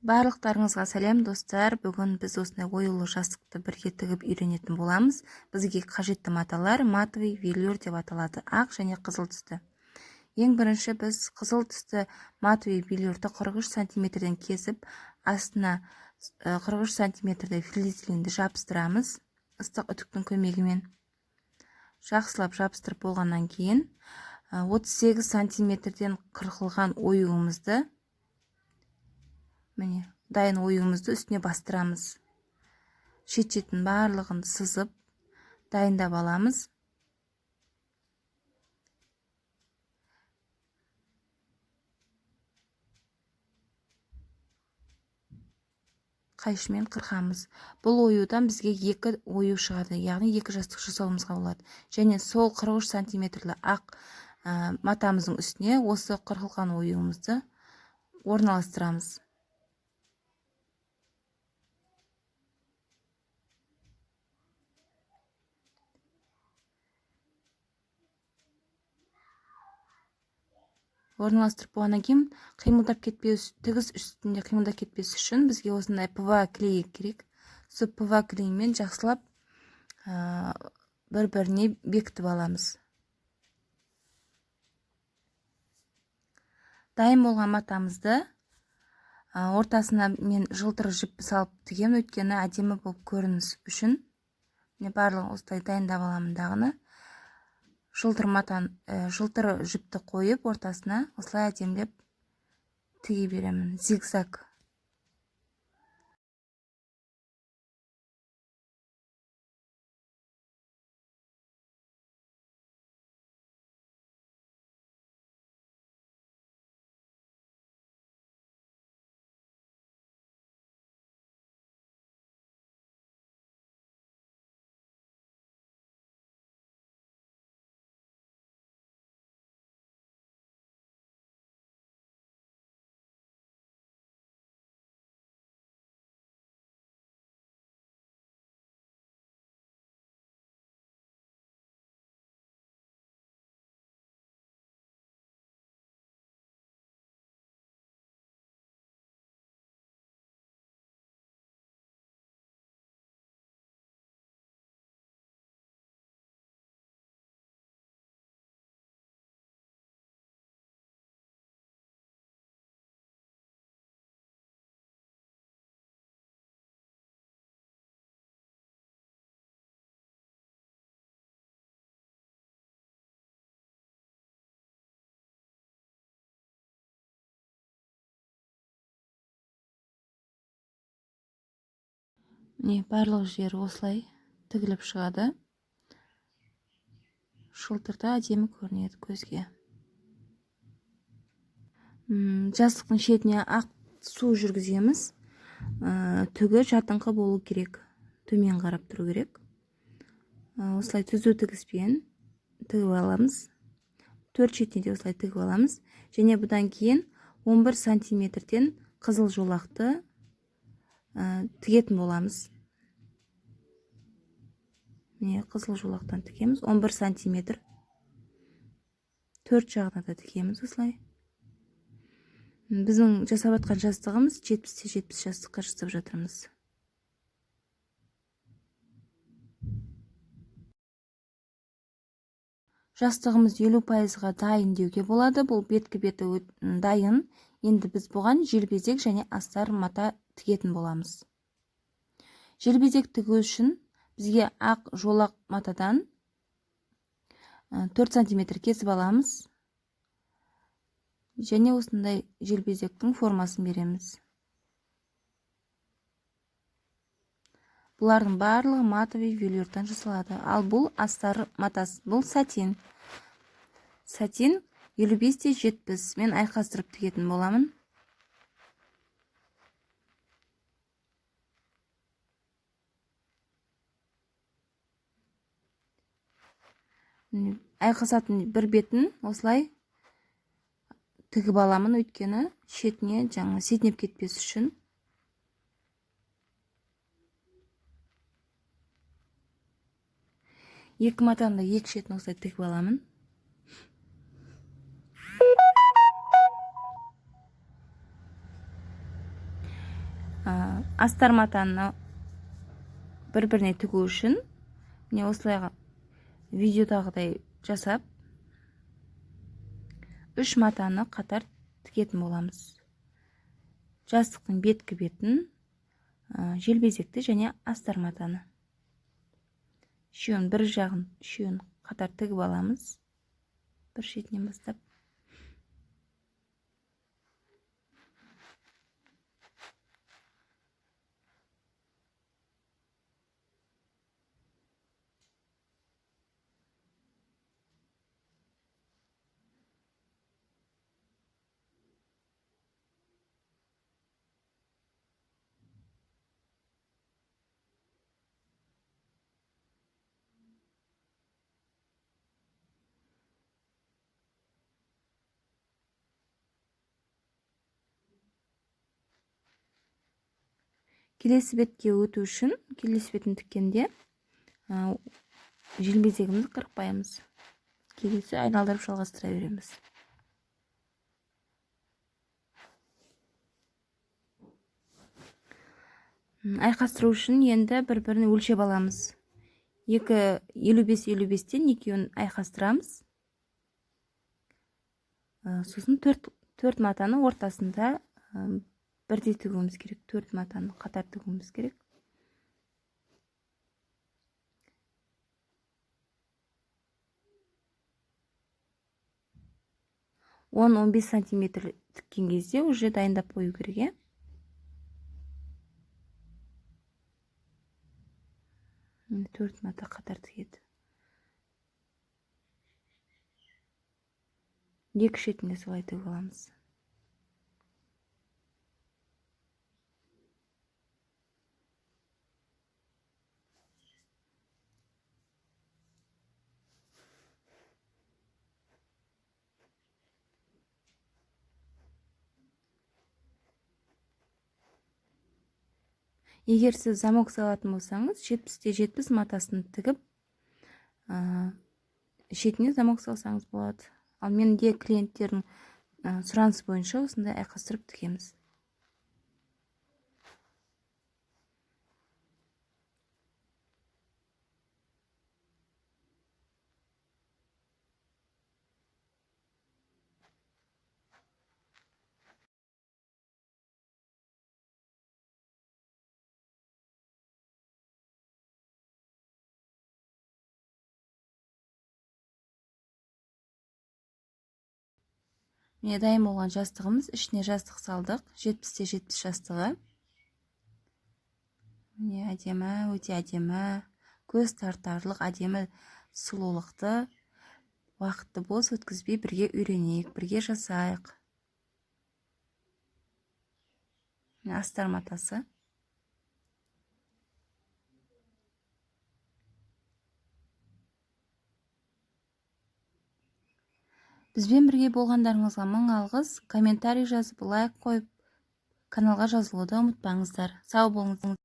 Барлықтарыңызға сәлем, достар. Бүгін біз осындай оюлы жастықты бірге тігіп үйренетін боламыз. Бізге қажетті маталар матовый велюр деп аталады, ақ және қызыл түсті. Ең бірінші біз қызыл түсті матовый велюрді 43 сантиметрден кесіп, астына 43 сантиметрде флизелинді жабыстырамыз ыстық үтіктің көмегімен. Жақсылап жабыстырып болғаннан кейін 38 сантиметрден қырқылған оюымызды, міне, дайын оюымызды үстіне бастырамыз. Шет-шетін барлығын сызып, дайындап аламыз. Қайшымен қырқамыз. Бұл оюдан бізге екі ою шығады, яғни екі жастық жасауымызға болады. Және сол 43 сантиметрлі ақ матамыздың үстіне осы қырқылған оюымызды орналастырамыз. Орналастырып болғаннан кейін қимылдап кетпес, тігіс үстінде қимылдап кетпес үшін бізге осындай ПВА клейі керек. Сол ПВА клеймен жақсылап бір-біріне бекітіп аламыз. Дайын болған матамызды ортасына мен жылтыр жіп салып тігемін, өйткені әдемі болып көрініс үшін. Міне, барлығын осылай дайындап аламын дағыны. Жылтыр матан, жылтыр жіпті қойып, ортасына осылай әдемілеп тіге беремін. Зигзаг. Міне, барлық жері осылай тігіліп шығады. Шылтырда әдемі көрінеді көзге. Жастықтың шетіне ақ су жүргіземіз. Түгі жатыңқы болу керек. Төмен қарап тұру керек. Осылай түзу тігіспен тігіп аламыз. Төрт шетіне де осылай тігіп аламыз. Және бұдан кейін 11 сантиметрден қызыл жолақты тігетін боламыз. Міне, қызыл жолақтан тігеміз. 11 сантиметр. Төрт жағына да тігеміз осылай. Біздің жасап жатқан жастығымыз 70-те 70 жастыққа жасап жатырмыз. Жастығымыз елу пайызға дайын деуге болады. Бұл беткі беті дайын. Енді біз бұған желбезек және астар мата тігетін боламыз. Желбезек тігу үшін бізге ақ жолақ матадан 4 сантиметр кесіп аламыз. Және осындай желбезектің формасын береміз. Бұлардың барлығы матовый велюрдан жасалады. Ал бұл астар матасы, бұл сатин. Сатин 55-те 70. Мен айқастырып тігетін боламын. Айқасатын бір бетін осылай тігіп аламын, өйткені шетіне жаңа сетінеп кетпес үшін. Екі матаны да екі шетін осылай тігіп аламын. Астар матаны бір біріне тігу үшін міне осылай видеодағыдай жасап, үш матаны қатар тігетін боламыз. Жастықтың беткі бетін, желбезекті және астар матаны. Үшеуін бір жағын, үшеуін қатар тігіп аламыз. Бір шетінен бастап. Келесі бетке өту үшін, келесі бетін тіккенде, желбезегімізді қырықпаймыз. Келесі айналдырып жалғастыра береміз. Айқастыру үшін енді бір-бірін өлшеп аламыз. Екі елу бес елу бестен екеуін айқастырамыз. Сосын төрт матаны ортасында бірдей тігуіміз керек. Төрт матаны қатар тігуіміз керек. Он бес сантиметр тіккен кезде уже дайындап қою керек, иә? Міне, төрт мата қатар тігеді. Екі шетінде солай тігіп аламыз. Егер сіз замок салатын болсаңыз, жетпісте жетпіс матасын тігіп, шетіне замок салсаңыз болады. Ал менде клиенттердің сұранысы бойынша осындай айқастырып тігеміз. Міне, дайын болған жастығымыз, ішіне жастық салдық, жетпісте жетпіс жастығы. Міне, әдемі, өте әдемі, көз тартарлық әдемі сұлулықты уақытты бос өткізбей бірге үйренейік, бірге жасайық. Міне, астар матасы. Бізбен бірге болғандарыңызға мың алғыс. Комментарий жазып, лайк қойып, каналға жазылуды ұмытпаңыздар. Сау болыңыздар.